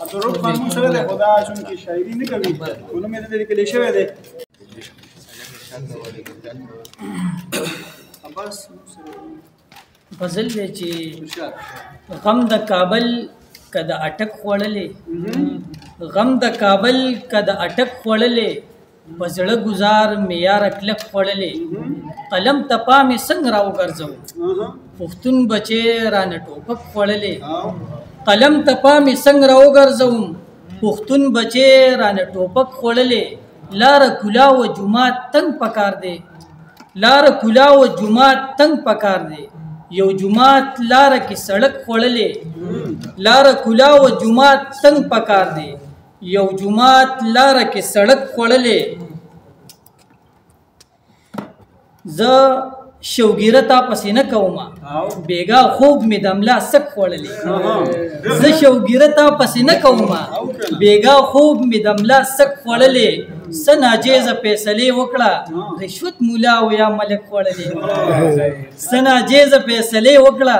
عبدالرؤف خان مونږ سره دی، خو دا چونکې شاعري نه کوي خو نوم یې دلته لیکلی شوی دی. عباس غزل دی چې غم د کابل که د اټک خوړلې، غم د کابل که د اټک خوړلې، په زړه ګزار مې یاره کلک خوړلې، قلم ته پام یې څنګه راوګرځوم، پښتون بچی رانه ټوپک خوړلې، قلم ته پام یې څنګه راوګرځوم، پښتون بچی رانه ټوپک خوړلې، لاره کلا و جومات تنګ پکار دی، لاره کلا و جومات تنګ پکار دی، یو جومات لاره کې سړک خوړلې، لاره کلا و جومات تنګ پکار دی، یو جومات لاره کې سړک خوړلې. زه شوګیره تا پسې نه کومه، بیګا خوب مې د ملا سک خوړلې، زه شوګیره تا پسې نه کومه، بیګا خوب مې د ملا سک خوړلې، څه ناجیزه فیصلې وکړه رشوت مولا او یا ملک خوړلې، څه ناجیزه فیصلې وکړه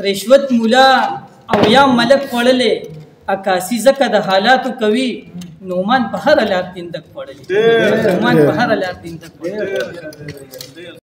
رشوت مولا او یا ملک خوړلې، عکاسي ځکه د حالاتو کوي، نومان په هره لار تیندک خوړلې، نومان په هره لار تیندک خوړلې.